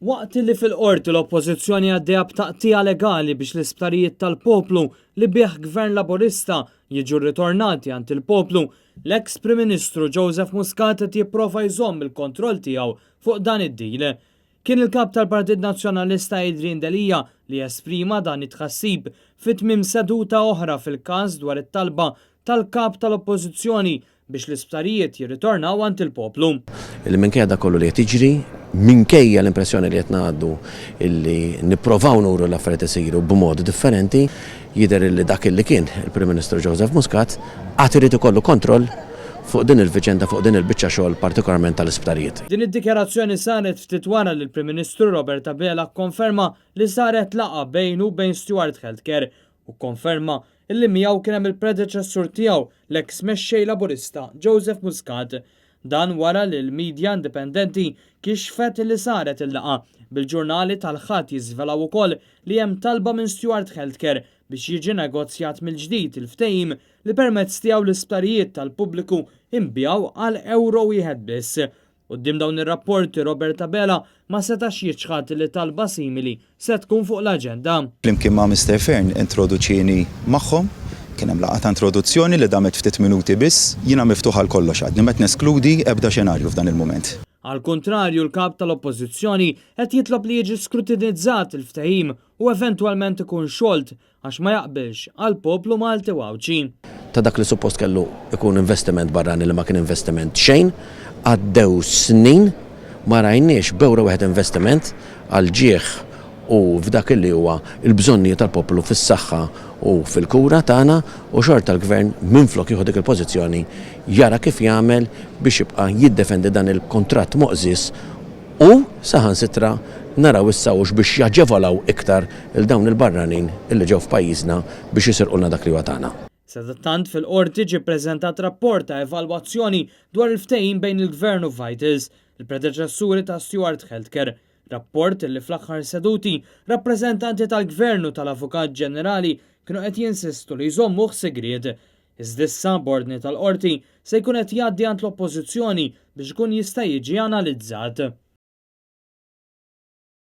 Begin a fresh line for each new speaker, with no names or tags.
Waqt li fil-Qorti l-Oppożizzjoni għaddejja b'taqtigħa legali biex l-isptarijiet tal-poplu li biegħ Gvern Laburista jiġu rritornati għand il-poplu, l-eks Prim Ministru Joseph Muscat qed jipprova jżomm il-kontroll tiegħu fuq dan id-deal. Kien il-Kap tal-Partit Nazzjonalista Adrian Delia li esprima dan it-tħassib fi tmiem seduta oħra fil-każ dwar it-talba tal-Kap tal-Oppożizzjoni biex l-isptarijiet jirritornaw għand il-poplu.
Illi minkejja dak kollu li qed jiġri, minkejja l-impressjoni li qed ngħaddu illi nipprovaw nuru l-affarijiet isiru b'mod differenti, jidher illi dak illi kien il-Prim Ministru Joseph Muscat għad irid ikollu kontroll fuq din il-viċenda, fuq din il-biċċa xogħol partikolarment tal-isptarijiet.
Din id-dikjarazzjoni saret ftit wara li l-Prim Ministru Robert Abela kkonferma li saret laqgħa bejnu u bejn Steward Healthcare u kkonferma illi miegħu kien hemm il-predeċessur tiegħu, l-eks Mexxej Laburista Joseph Muscat. Dan wara li l-midja indipendenti kixfet li saret il-laqgħa, bil-ġurnali tal-Ħadd jiżvelaw ukoll li hemm talba minn Steward Healthcare biex jiġi negozjat mill-ġdid il-ftehim li permezz tiegħu l-isptarijiet tal-pubbliku nbiegħu għal ewro wieħed biss. Quddiem dawn ir-rapporti, Robert Abela ma setax jiċħad li talba simili se tkun fuq l-aġenda.
Flimkien ma' Mister Fearne introduċieni magħhom. Kien hemm laqgħa ta' introduzzjoni li damet ftit minuti biss. Jiena miftuħ għal kollox għadni m'qed neskludi ebda xenarju f'dan il-mument.
Għall-kuntrarju, l-Kap tal-Oppożizzjoni qed jitlob li jiġi skrutinizzat il-ftehim u eventwalment ikun xolt għax ma jaqbilx għall-poplu Malti u Għawdxi.
Ta' dak li suppost kellu jkun investiment barrani li ma kien investiment xejn, għaddew snin ma rajniex b'ewro wieħed investiment għall-ġieħ u f'dak li huwa l-bżonnijiet tal-poplu fis-saħħa u fil-kura tagħna u xorta l-Gvern minflok jieħu dik il-pożizzjoni jara kif jagħmel biex jibqa' jiddefendi dan il-kuntratt moqżież U saħansitra naraw issa hux biex jaġevolaw iktar 'il dawn il-barranin illi ġew f'pajjiżna biex jisirqulna dak li huwa tagħna.
Sadattant fil-Qorti ġie ppreżentat rapport ta' evalwazzjoni dwar il-ftehim bejn il-Gvern u Vitals, il-predeċessuri ta' Steward Healthcare. Rapport li fl-aħħar seduti rappreżentanti tal-Gvern u tal-Avukat Ġenerali kienu qed jinsistu li jżommuh sigriet. Iżda issa, b'ordni tal-Qorti, se jkun qed jgħaddi għand l-Oppożizzjoni biex ikun jista' jiġi analizzat.